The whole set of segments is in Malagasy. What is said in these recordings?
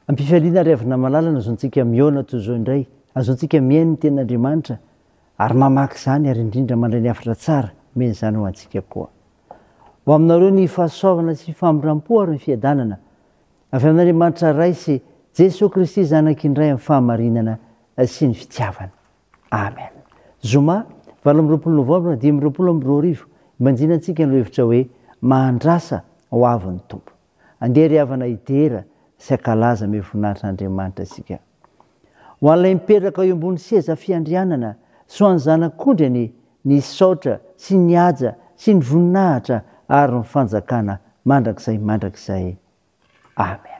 Am-pifaliana ry havana malala no azontsika mihaona toy izao indray, azontsika mihaino ny tenin'Andriamanitra ary mamaky izany ary indrindra mandray ny hafatra tsara omeny izany ho antsika koa. Ho aminareo ny fahasoavana sy famindram-po ary ny fiadanana avy amin'Andriamanitra Ray sy Jesoa Kristy Zanaky ny Ray amin'ny fahamarinana sy ny fitiavana. Amen. Zoma, 28 novambra 2025, Ibanjina antsika ny lohahevitra hoe Mahandrasa ho avy ny Tompo. Andeha ry havana hidera sy hankalaza ame voninahitr' Andriamanitra isika. Ho an'ilay mipetraka eo ambony seza fiandrianana sy ho an'ny Zanak'ondry anie ny saotra sy ny haja sy ny voninahitra ary ny fanjakana mandrakizay mandrakizay. Amen.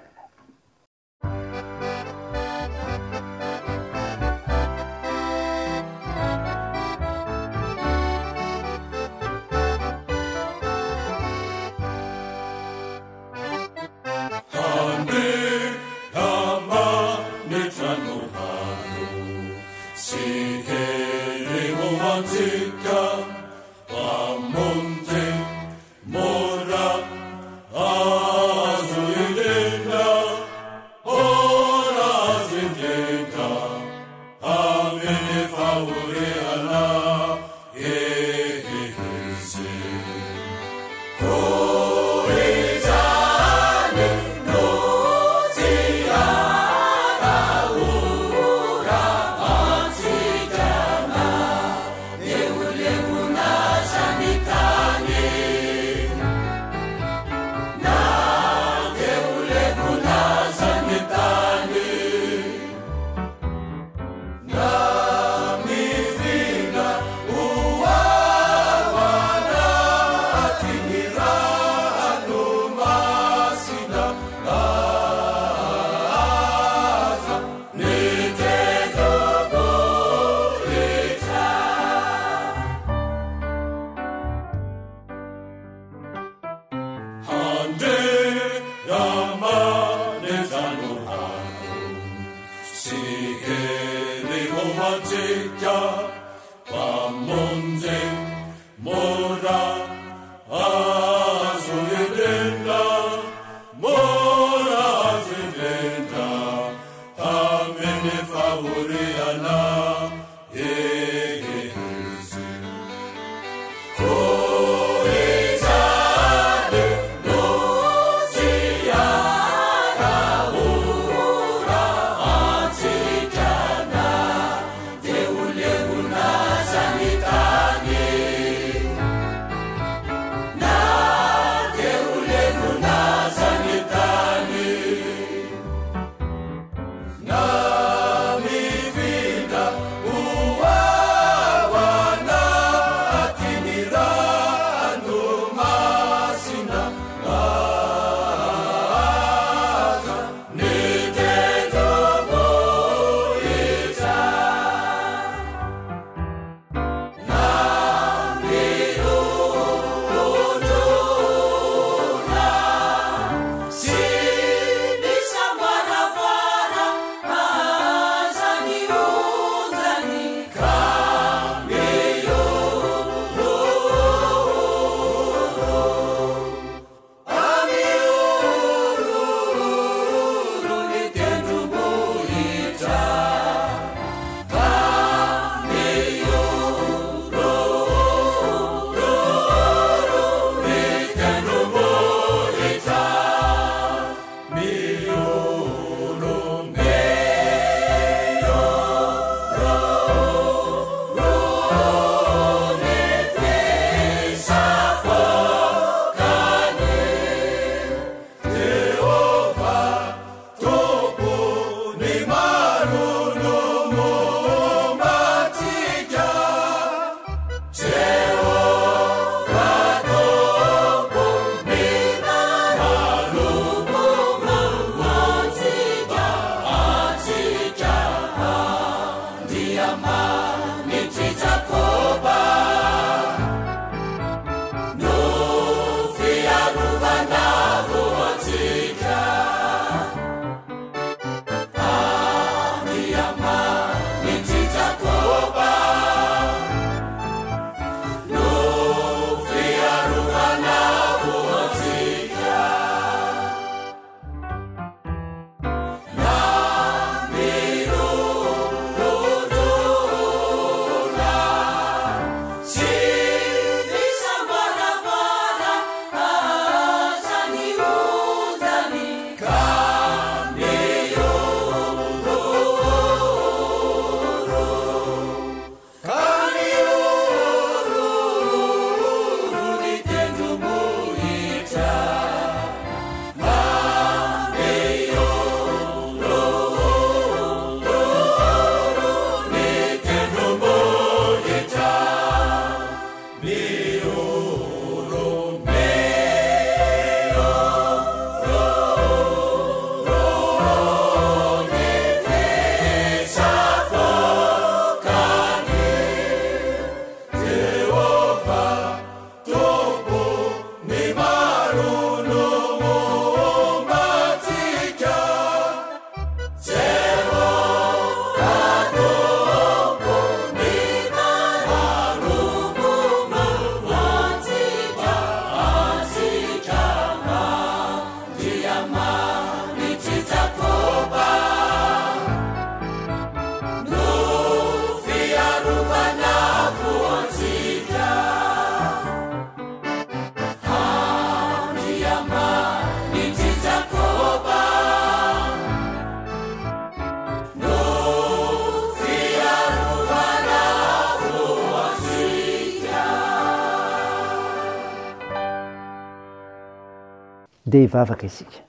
Andeha hivavaka isika.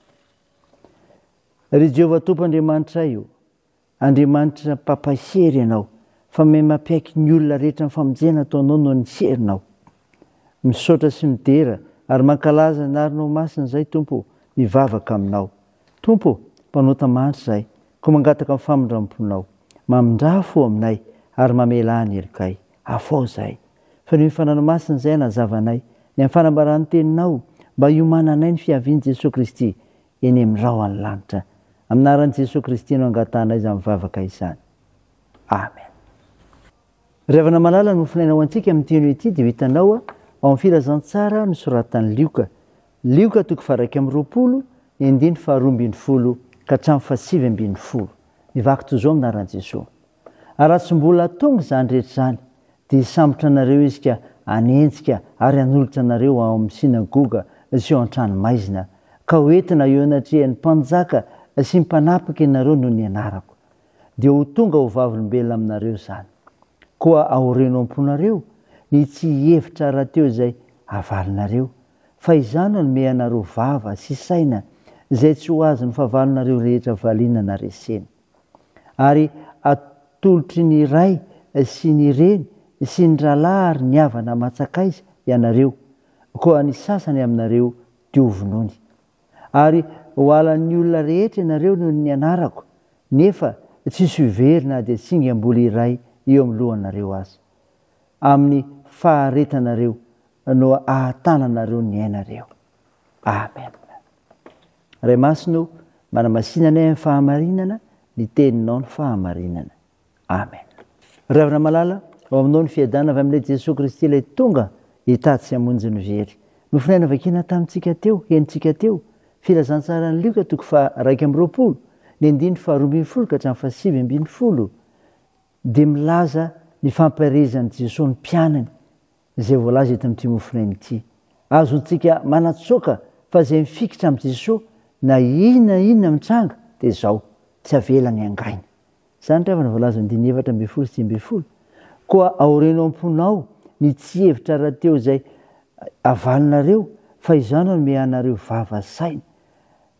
Ry Jehovah Tompo Andriamanitray o, Andriamanitra mpampahery Ianao, fa mahay mampiaiky ny olona rehetra ny famonjena ataonao noho ny herinao. Misaotra sy midera ary mankalaza ny anaranao masina izahay Tompo o, mivavaka aminao. Tompo o, mpanota mahantra izahay, koa mangataka ny famindram-ponao. Mamindrà fo aminay ary mamelà ny helokay. Afaho izahay. Fa noho ny Fananao Masina izay hanazava anay ny amin'ny fanambaran'ny Teninao mba hiomananay ny fiavian'i Jesoa Kristy eny amin'ny rahon'ny lanitra. Amin'ny anaran'i Jesoa Kristy no angatahanay izany vavaka izany. Amen. Ry havana malala, ny mofonaina ho antsika amin'ity anio ity dia ho hitanao ao amin'ny Filazantsara nosoratan'i Lioka. Lioka toko faha-21, ny andininy faha-12 ka hatramin'ny faha-19. Mivaky toy izao amin'ny anaran'i Jesoa. Ary raha tsy mbola tonga izany rehetra izany, dia hisambotra anareo izy ka hanenjika ary hanolotra anareo ao amin'ny synagoga sy ao an-tranomaizina, ka ho entina eo anatrehan'ny mpanjaka sy ny mpanapaka ianareo noho ny anarako. Dia ho tonga ho vavolombelona aminareo izany. Koa aoreno am-ponareo ny tsy hihevitra rahateo izay havalinareo, fa izaho no hanome anareo vava sy saina izay tsy ho azon'ny fahavalonareo rehetra valiana na resena. Ary atolotry ny ray sy ny reny sy ny rahalahy ary ny havana aman-tsakaiza ianareo, koa ny sasany aminareo dia hovonoiny. Ary ho halan'ny olona rehetra ianareo noho ny anarako, nefa tsy hisy ho very na dia singam-bolo iray eo amin'ny lohanareo aza. Amin'ny faharetanareo no ahatananareo ny ainareo. Amen. Ray Masina o, manamasina anay amin'ny fahamarinana, ny Teninao ny fahamarinana. Amen. Ry havana malala, ao aminao ny fiadanana avy amin'ilay Jesoa Kristy ilay tonga hitady sy hamonjy ny very. Nofonaina vakiana tamintsika teo, henontsika teo, Filazantsaran'i Lioka toko faha 21, ny andininy faha 12 ka hatramin'ny faha 19, dia milaza ny fampaherezan'i Jesoa ny mpianany izay voalaza eto amin'ity mofonaina ity. Azontsika manatsoaka fa izay mifikitra amin'i Jesoa na inona na inona mitranga dia izao, tsy avelany hangaina. Izany ry havana voalaza andininy 14 sy 15. Koa aoreno am-ponao ny tsy hevitra rahateo izay avalinareo fa izaho no hanome anareo vava saina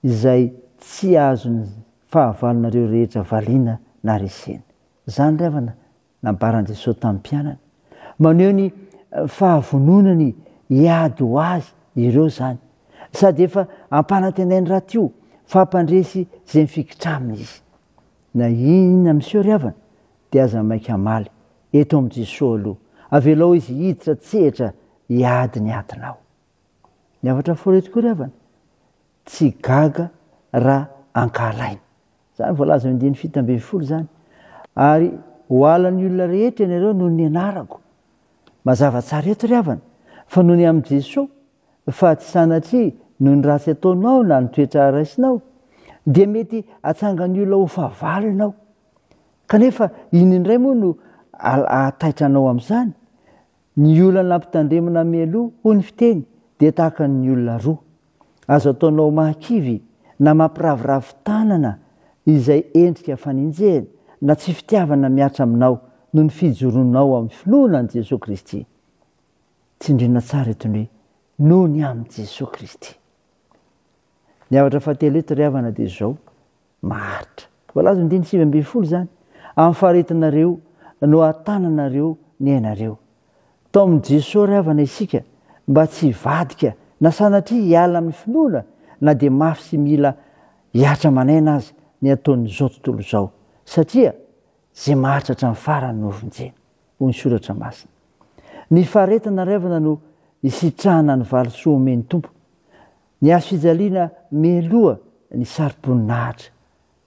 izay tsy azon'ny fahavalonareo rehetra valiana na resena. Izany ry havana Nambaran'i Jesoa tamin'ny mpianany. Maneho ny fahavononany hiady ho azy ireo izany. Sady efa ampanantenainy rahateo fa hampandresy izay mifikitra aminy izy. Na inona miseho ry havana dia aza maika hamaly eto amin'i Jesoa aloha. Avelao izy hiditra an-tsehatra hiady ny adinao. Ny hafatra folo eto koa ry havana, tsy gaga raha ankahalaina. Izany voalaza eo andininy 17 izany. Ary ho halan'ny olona rehetra ianareo noho ny anarako. Mazava tsara eto ry havana, fa noho ny amin'i Jesoa, fa tsy sanatria noho ny ratsy ataonao na ny toetra raisinao, dia mety hatsangan'ny olona ho fahavalo ianao. Kanefa inona indray moa no hahataitra anao amin'izany? Ny olona nampitandremana mialoha, hoy ny fiteny, dia tahaka ny olona roa. Azo ataonao mahakivy na mampiraviravy tanana izay endrika fanenjehana na tsy fitiavana mihatra aminao noho ny fijoroanao amin'ny finoana an'i Jesoa Kristy. Tsindriana tsara eto ny hoe noho ny amin'i Jesoa Kristy. Ny zavatra fahatelo eto ry havana dia izao, maharitra. Voalaza andininy 19 izany, amin'ny faharetanareo no ahatananareo ny ainareo. Taomin'i Jesoa ry havana isika mba tsy hivadika na sanatria hiala amin'ny finoana na dia mafy sy mila hihatra aman'aina aza ny ataon'izao tontolo izao, satria izay maharitra hatramin'ny farany no hovonjena, hoy ny soratra masina. Ny faharetana ry havana no hisitrahana ny valisoa omen'ny Tompo. Ny hazo fijaliana mialoha ny saro-boninahitra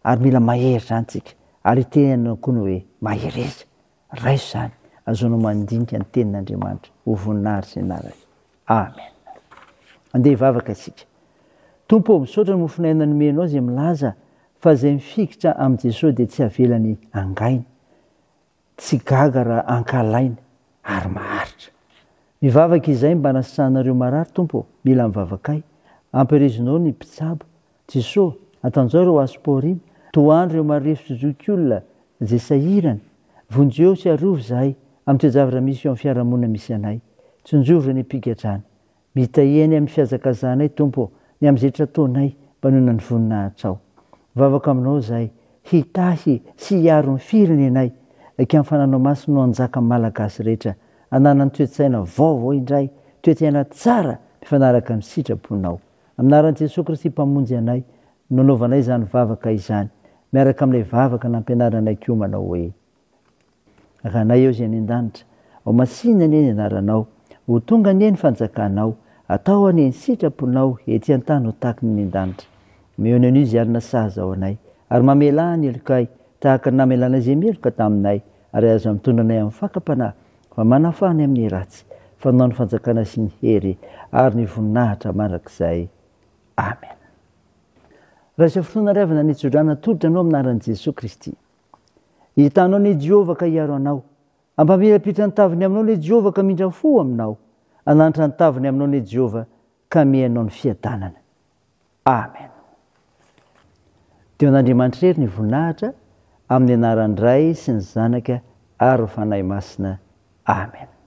ary mila mahery izany tsika ary itenenana koa ny hoe mahereza, raiso izany, azahoanao mandinika ny tenin'Andriamanitra ho voninahitry ny anarany. Amen. Andeha hivavaka isika. Tompo ô, misaotra ny mofon'aina nomenao izay milaza fa izay mifikitra amin'i Jesoa dia tsy avelany hangaina. Tsy gaga raha ankahalaina ary maharitra. Mivavaka izay mba hanasitranareo marary Tompo ô, mila ny vavakay. Ampirezinao ny mpitsabo. Jesoa, atanjao ireo asom-pahoriana, tohano ireo marefo sy zokiolona izay sahirana. Vonjeo sy arovy izahay amin'ny toe-javatra misy eo amin'ny fiarahamonina misy anay. Tsinjovy ireo ny mpigadrana. Mitahia anay amin'ny fihazakazahanay Tompo ô. Ny amin'izay rehetra ataonay mba noho ny voninahitrao. Mivavaka aminao izahay, hitahy sy hiaro ny firenenay, ka ny Fananao Masina no hanjaka amin'ny Malagasy rehetra, hananany toe-tsaina vaovao indray, toe-tsaina tsara mifanaraka amin'ny sitraponao. Amin'ny anaran'i Jesoa Kristy Mpamonjy anay no anaovanay izany vavaka izany, miaraka amin'ilay vavaka nampianaranay koa manao hoe. Ranay eo izay any an-danitra, Ho masina anie ny anaranao, Ho tonga anie ny fanjakanao, Atao anie ny sitraponao ety an-tany ho tahaky ny any an-danitra. Omeo ny anio izay alina sahaza ho anay, ary mamelà ny helokay, tahaka ny namelanay izay meloka taminay, ary aza mitondra anay amin'ny fakam-panahy, fa manafaha anay amin'ny ratsy, fa Anao ny fanjakana sy ny hery ary ny voninahitra mandrakizay. Amena. Raiso finoana ry havana ny tsodrano atolotra anao amin'ny anaran'i Jesoa Kristy. Hitanao anie Jehovah ka hiaro anao. Hampamirapiratra ny taviny aminao anie Jehovah ka hamindra fo aminao. Hananatra ny taviny aminao anie Jehovah ka hamehy anao ny fiadanana. Amen. Dia ho an'Andriamanitra irery ny voninahitra, amin'ny anaran'ny Ray sy ny Zanaka ary ny Fanahy Masina. Amen.